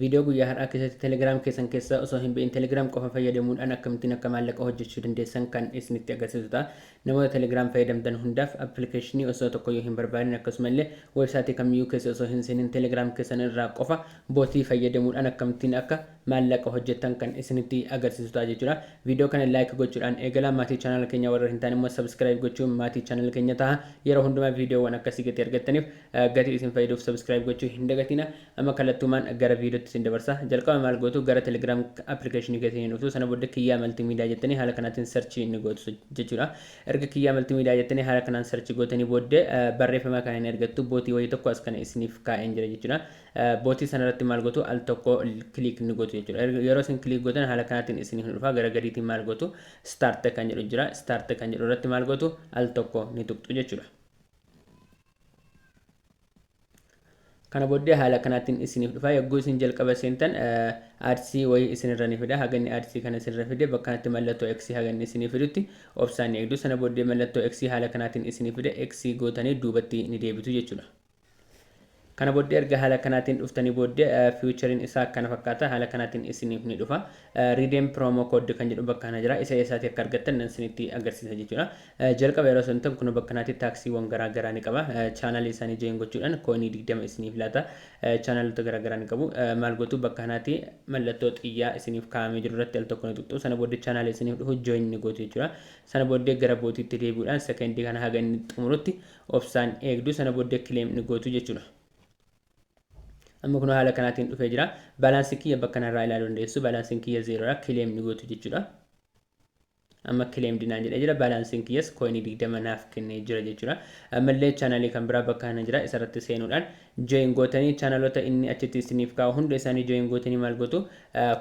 Viidiyoo guyyaa har'aa keessatti Telegram keessan keessa osoo hin ba'in Telegram qofa fayyadamuudhaan akkamittiin akka maallaqa hojjechuu dandeessan kan isinitti agarsiisu ta'a. Namoota Telegram fayyadamtan hundaaf appilikeeshinii osoo tokkoyyuu hin barbaadin, akkasumallee weebsaayitii kamiyyuu keessa osoo hin seenin, Telegram keessan irraa qofa bootii fayyadamuudhaan akkamittiin akka maallaqa hojjettan kan isinitti agarsiisu ta'a jechuudha. Viidiyoo kana like gochuudhaan eegalaa. Maatii channel keenyaa warra hin taane immoo subscribe gochuun maatii channel keenya ta'a. Yeroo hundumaa viidiyoowwan akkasii gatii argattaniif, gatii isin fayyaduuf subscribe gochuu hin dagatina. Amma kallattumaan gara viidiyootti isin dabarsa. Jalqaba maal gootu? Gara Telegram application keessanii ni dhuftu. Sana booda Kiyyaa Multimedia jettanii haala kanaatiin search ni gootu jechuudha. Erga Kiyyaa Multimedia jettanii haala kanaan search gootanii booddee barreeffama kana ni argattu. Bootii wayii tokko as kana isiniif kaa'een jira jechuudha. Bootii sana irratti maal gootu? Al tokko click ni gootu jechuudha. Yeroo isin click gootan haala kanaatiin isiniif ni dhufa. Gara gadiitiin maal gootu? Start kan jedhu jira. Start kan jedhu irratti maal gootu? Al tokko ni tuqxu jechuudha. Kana booddee haala kanaatiin isiniif dhufa. Yogguu isin jalqaba seentan adsii wayii isinirra ni fida. Haga inni adsii kana isinirra fide, bakka kanatti mallattoo X haga inni isinii fidutti obsaan ni eegdu. Sana booddee mallattoo X haala kanaatiin isinii fide, X gootanii duubatti ni deebitu jechuudha. Kana booddee erga haala kanaatiin dhuftanii booddee fiichariin isaa akkana fakkaata. Haala kanaatiin isiniif ni dhufa. Redeem promo code kan jedhu bakka kana jira. Isa eessaatii akka argattan nan isinitti agarsiisa jechuudha. Jalqaba yeroo seentan kun bakka kanaatti taaksiiwwan garaa garaa ni qaba. Chaanaalii isaanii join gochuudhaan kooyinii 20 isiniif laata. Chaanaalota garaa garaa ni qabu. Maal gootu? Bakka kanaatti mallattoo xiyyaa isiniif kaa'amee jiru irratti al tokko ni tuqxu. Sana booddee chaanaalii isiniif dhufu join ni gootu jechuudha. Sana booddee gara bootiitti deebi'uudhaan sekendii kana haga inni xumurutti obsaan eegdu. Sana booddee claim ni gootu jechuudha. Amma kun haala kanaatiin dhufee jira. Baalaansii kiyya bakka kanarraa ilaaluu dandeessu. Baalaansiin kiyya zeeroodha. Claim ni gootu jechuudha. Amma claimed naan jedhee jira. Baalaansiin kiyyas kooyinii 20 naaf kennee jira jechuudha. Ammallee chaanaalii kan biraa bakka kana jira. Isarratti seenuudhaan join gootanii, chaanaalota inni achitti isiniif kaa'u hunda isaanii join gootanii maal gootu?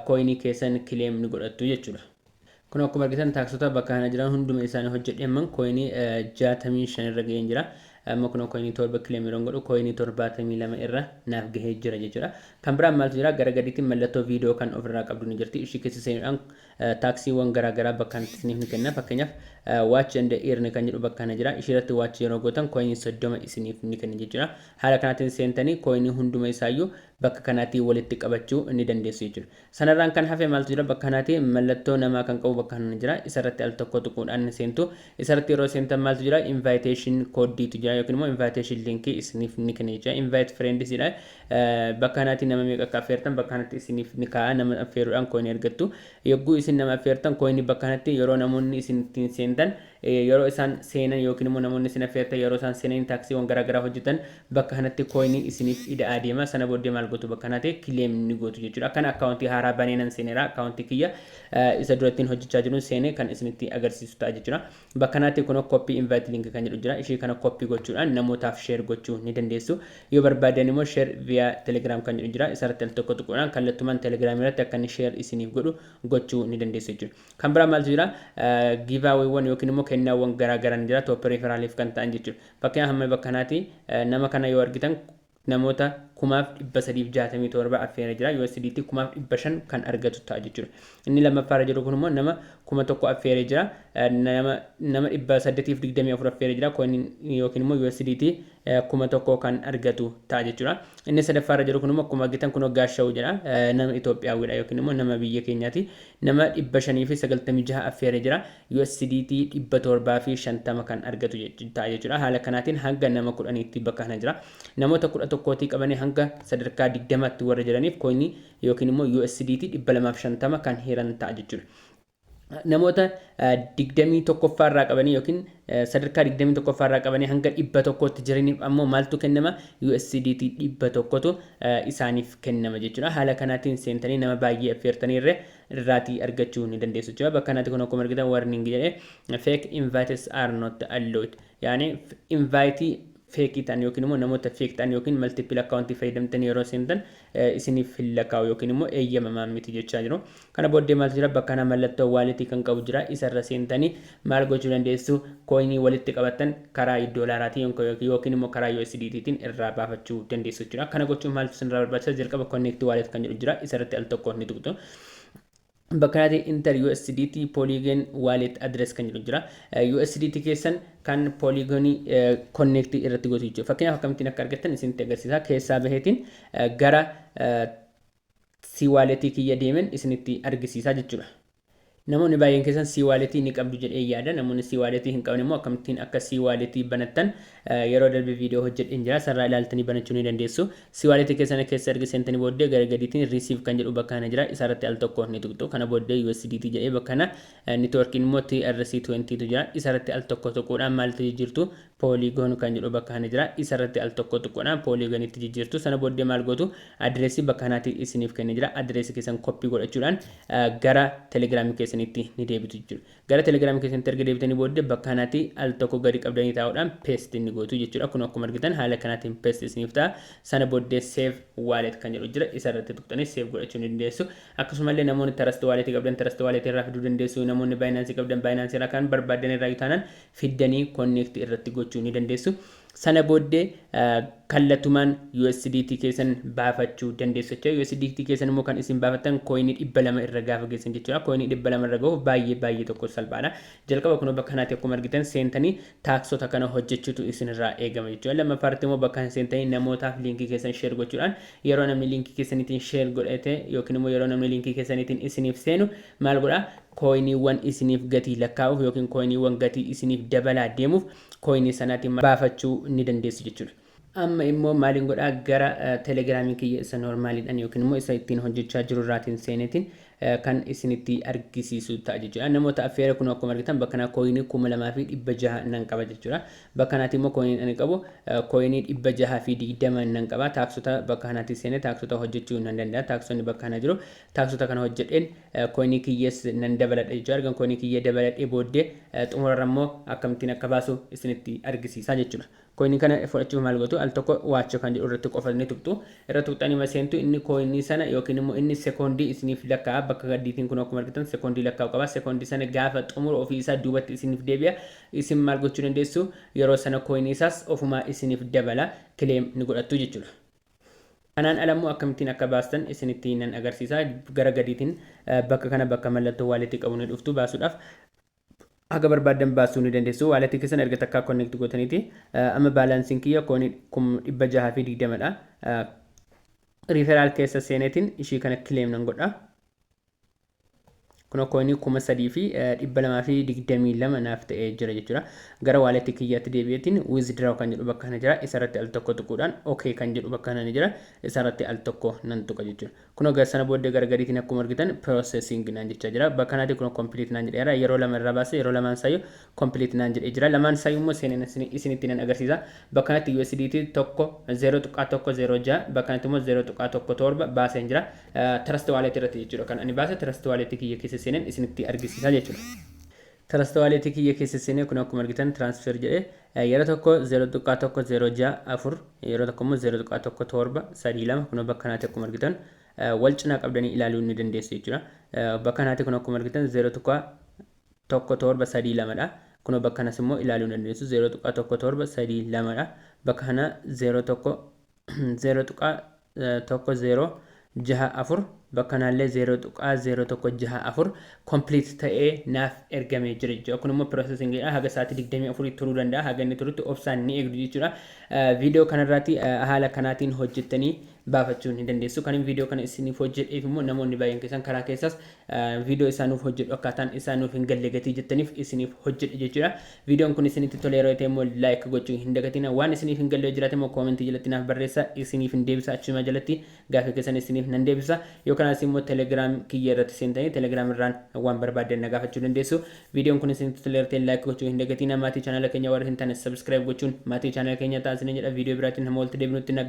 Kooyinii keessan claim ni godhattu jechuudha. Kun akkuma argitan taaksota bakka kana jiran hunduma isaanii hojjedhee amman kooyinii 65 irra gaheen jira. Amma kun kooyinii 7 claim yeroon godhu kooyinii 72 irra naaf gahee jira jechuudha. Kan biraan maaltu jira? Gara gadiitti mallattoo viidiyoo kan ofirraa qabdu ni jirti. Ishii keessa seenuudhaan taaksiiwwan garaa garaa bakka kanatti isiniif ni kenna. Fakkeenyaaf, watch and earn kan jedhu bakka kana jira. Ishii irratti watch yeroo gootan kooyinii 30 isiniif ni kenna jechuudha. Haala kanaatiin seentanii kooyinii hunduma isaayyuu bakka kanaatii walitti qabachuu ni dandeessu jechuudha. Sanarraan kan hafe maaltu jira? Bakka kanaati mallattoo namaa kan qabu bakka kana jira. Isarratti al tokko tuquudhaan ni seentu. Isarratti yeroo seentan maaltu jira? Invitation kooddiitu jira yookiin immoo invitation linkii isiniif ni kenna jechuudha. Invite friends jedha. Bakka kanaatti nama meeqa akka affeertan bakka kanatti isiniif ni kaa'a. Nama affeeruudhaan kooyinii argattu. Yogguu isin nama affeertan kooyinii bakka kanatti yeroo namoonni isin ittiin seentan, yeroo isaan seenan, yookiin immoo namoonni isin affeertan yeroo isaan seenanii taaksiiwwan garaa garaa hojjetan, bakka kanatti kooyinii isiniif ida'aa deema. Sana booddee maal gootu? Bakka kanatti claim ni gootu jechuudha. Akkana akkaawuntii haaraa banee nan seeneera. Akkaawuntii kiyya isa dura ittiin hojjechaa jiruun seenee kan isinitti agarsiisu ta'a jechuudha. Bakka kanatti kunoo copy invite link kan jedhu jira. Ishii kana copy gochuudhaan namootaaf share gochuu ni dandeessu. Yoo barbaadan immoo share via Telegram kan jedhu jira. Isarratti al tokko tuquudhaan kallattumaan Telegram irratti akka inni share isiniif godhu gochuu ni dandeessu jechuudha. Kan biraa maaltu jira? Giveawaywan yookiin immoo kennaawwan garaa garaa ni jira, top referraliif kan ta'an jechuudha. Fakkeenyaaf, hamma bakka kanaati nama kana yoo argitan namoota 3,367 affeeree jira. USDT 5,500 kan argatu ta'a jechuudha. Inni lammaffaarra jiru kun immoo nama 1000 affeeree jira. Nama 824 affeeree jira. Coin yookiin immoo USDT 1000 kan argatu ta'a jechuudha. Inni sadaffaarra jiru kun immoo akkuma argitan kunoo Gaashawu jedha. Nama Itoophiyaawidha yookiin immoo nama biyya keenyaati. Nama 596 affeeree jira. USDT 750 kan argatu ta'a jechuudha. Haala kanaatiin hanga nama 10tti bakka kana jira. Namoota 11tii qabanii hanga sadarkaa 20tti warra jiraniif kooyinii yookiin immoo USDT 250 kan hiran ta'a jechuudha. Namoota 21ffaa irraa qabanii yookiin sadarkaa 21ffaa irraa qabanii hanga 100tti jiraniif ammoo maaltu kennama? USDT 100tu isaaniif kennama jechuudha. Haala kanaatiin seentanii nama baay'ee affeertanii irree irraatii argachuu ni dandeessu jechuudha. Bakka kanatti kun akkuma argitan warning jedhee, fake invites are not allowed. Yaani invite feekii ta'an yookiin immoo namoota fake ta'an yookiin multiple account fayyadamtanii yeroo seentan isiniif hin lakkaa'u yookiin immoo eeyyamamaa miti jechaa jiru. Kana booddee maaltu jira? Bakka kana mallattoo waaletii kan qabu jira. Isarra seentanii maal gochuu dandeessu? Kooyinii walitti qabattan karaa doolaaraatiin yookiin immoo karaa USDTtiin irraa baafachuu dandeessu jechuudha. Kana gochuun maaltu isinirraa barbaachisa? Jalqaba connect wallet kan jedhu jira. Isarratti al tokko ni tuqxu. Bakka kanatti enter USDT Polygon wallet address kan jedhu jira. USDT keessan kan Polygonii connect irratti gootu jechuudha. Fakkeenyaaf, akkamittiin akka argattan isinitti agarsiisa. Keessaa baheetiin gara C-Walletii kiyya deemen isinitti argisiisaa jechuudha. Namoonni baay'een keessan C-Walletii ni qabdu jedhee yaada. Namoonni C-Walletii hin qabne immoo akkamittiin akka C-Walletii banattan yeroo darbe viidiyoo hojjedheen jira. Sarraa ilaaltanii banachuu ni dandeessu. C-Walletii keessan keessa erga seentanii booddee gara gadiitiin receive kan jedhu bakka kana jira. Isarratti al tokko ni tuqxu. Kana booddee USDT jedhee bakka kana networkiin immoo TRC20 tu jira. Isarratti al tokko tuquudhaan maaltu jijjiirtu? Polygon kan jedhu bakka kana jira. Isarratti al tokko tuquudhaan Polygonitti jijjiirtu. Sana booddee maal gootu? Adireesii bakka kanaatti isiniif kennee jira. Adireesii keessan copy godhachuudhaan gara Telegramii keessanitti ni deebitu jechuudha. Gara Telegramii keessanitti erga deebitanii booddee bakka kanaatti al tokko gadi qabdanii taa'uudhaan paste ni gootu jechuudha. Kun akkuma argitan haala kanaatiin paste isiniif ta'a. Sana booddee save wallet kan jedhu jira. Isarratti tuqxanii save godhachuu ni dandeessu. Akkasumallee namoonni Trust Walletii qabdan Trust Walletii irraa fiduu dandeessu. Namoonni Binanceii qabdan Binanceii irraa, kan barbaadan irraa taanaan fiddanii connect irratti gochuu ni dandeessu. Sana booddee kallattumaan USDT keessan baafachuu dandeessu jechuudha. USDT keessan immoo kan isin baafattan coinii 200 irra gaafa geessan jechuudha. Coinii 200 irra gahuuf baay'ee baay'ee tokko salphaadha. Jalqaba kun bakka kanaatti akkuma argitan seentanii taskota kana hojjechuutu isinirraa eegama jechuudha. Lammaffaatti immoo bakka kana seentanii namootaaf linkii keessan share gochuudhaan, yeroo namni linkii keessaniitiin share godhate yookiin immoo yeroo namni linkii keessaniitiin isiniif seenu maal godhaa? Coiniiwwan isiniif gatii lakkaa'uuf yookiin coiniiwwan gatii isiniif dabalaa deemuuf coinii sanaatiin baafachuu ni dandeessu jechuudha. Amma immoo maaliin godhaa? Gara Telegramii kiyya isa normaliidhaan yookiin immoo isa ittiin hojjechaa jiru irraatiin seenetiin kan isinitti argisiisu ta'a jechuudha. Namoota affeera kun akkuma argitan bakka kanaa coinii 2600 nan qaba jechuudha. Bakka kanaatti immoo coiniin ani qabu coinii 620 nan qaba. Taskota bakka kanaatti seenee taskota hojjechuu nan danda'a. Taskonni bakka kana jiru. Taskota kana hojjedheen coinii kiyyees nan dabaladha jechuudha. Ergan coinii kiyyee dabaladhee booddee xumurarra immoo akkamittiin akka baasu isinitti argisiisa jechuudha. Coinii kana fudhachuuf maal gootu? Al tokko watch kan jedhu irratti qofa ni tuqxu. Irra tuqxanii maseentu inni coinii sana yookiin immoo inni sekoondii isiniif lakkaa'a. Bakka gadiitiin kun akkuma argitan sekoondii lakkaa'u qaba. Sekoondii sana gaafa xumuru ofii isaa duubatti isiniif deebi'a. Isin maal gochuu dandeessu? Yeroo sana coinii isaas ofumaa isiniif dabala, claim ni godhattu jechuudha. Kanaan ala immoo akkamittiin akka baastan isinitti nan agarsiisa. Gara gadiitiin bakka kana bakka mallattoo walletii qabu ni dhuftu baasuudhaaf. Haga barbaadan baasuu ni dandeessu. Walletii keessan erga takkaa connect gootaniiti. Amma balanceiin kiyya coinii 620dha. Referral keessa seeneetiin ishii kana claim nan godha. Kun coinii 3222 naaf ta'ee jira jechuudha. Gara walletii kiyyaatti deebi'eetiin withdraw kan jedhu bakka kana jira. Isarratti al tokko tuquudhaan okay kan jedhu bakka kana ni jira. Isarratti al tokko nan tuqa jechuudha. Kun gara sana booddee gara gadiitiin akkuma argitan processing naan jechaa jira. Bakka kanaatti kun complete naan jedheera. Yeroo lama irraa baase, yeroo lamaan isaayyuu complete naan jedhee jira. Lamaan isaayyuu immoo seeneen isinitti nan agarsiisa. Bakka kanatti USDT 1 0.106, bakka kanatti immoo 0.17 baaseen jira. Trust Wallet irratti jechuudha. Kan ani baase Trust Wallet kiyya keessa seeneen isinitti argisiisa jechuudha. Trust Wallet kiyya keessa seenee kun akkuma argitan transfer jedhee yeroo tokko 0.106 4, yeroo tokko immoo 0.1732. Kun bakka kanaatti akkuma argitan wal cinaa qabdanii ilaaluu ni dandeessu jechuudha. Bakka kanaatti kun akkuma argitan 0.1732 dha. Kun bakka kanas immoo ilaaluu ni dandeessu, 0.1732 dha. Bakka kana 0 1 0.1064, bakka kanaallee 0.0164 complete ta'ee naaf ergamee jira jechuudha. Kun immoo processingidha. Haga sa'aatii 24 turuu danda'a. Haga inni turutti obsaan ni eegdu jechuudha. Viidiyoo kanarraatti haala kanaatiin hojjettanii baafachuu ni dandeessu. Kan viidiyoo kana isiniif hojjedheef immoo namoonni baay'een keessan karaa keessaas viidiyoo isaa nuuf hojjedhu, akkaataan isaa nuuf hin galle gatii jettaniif isiniif hojjedhe jechuudha. Viidiyoon kun isinitti tole yeroo ta'e immoo like gochuu hin dagatina. Waan isiniif hin galle jiraate immoo commentii jalatti naaf barreessa, isiniif hin deebisa. Achuma jalatti gaafii keessan isiniif nan deebisa. Yookaan immoo Telegram kiyya irratti seentanii Telegram irraan waan barbaaddan na gaafachuu dandeessu. Viidiyoon kun isinitti tole yeroo ta'e like gochuu hin dagatina. Maatii chaanala keenya warri hin taane subscribe gochuun maatii chaanala keenya taasisanii jedha. Viidiyoo biraatiin nama walitti deebinutti nagaa.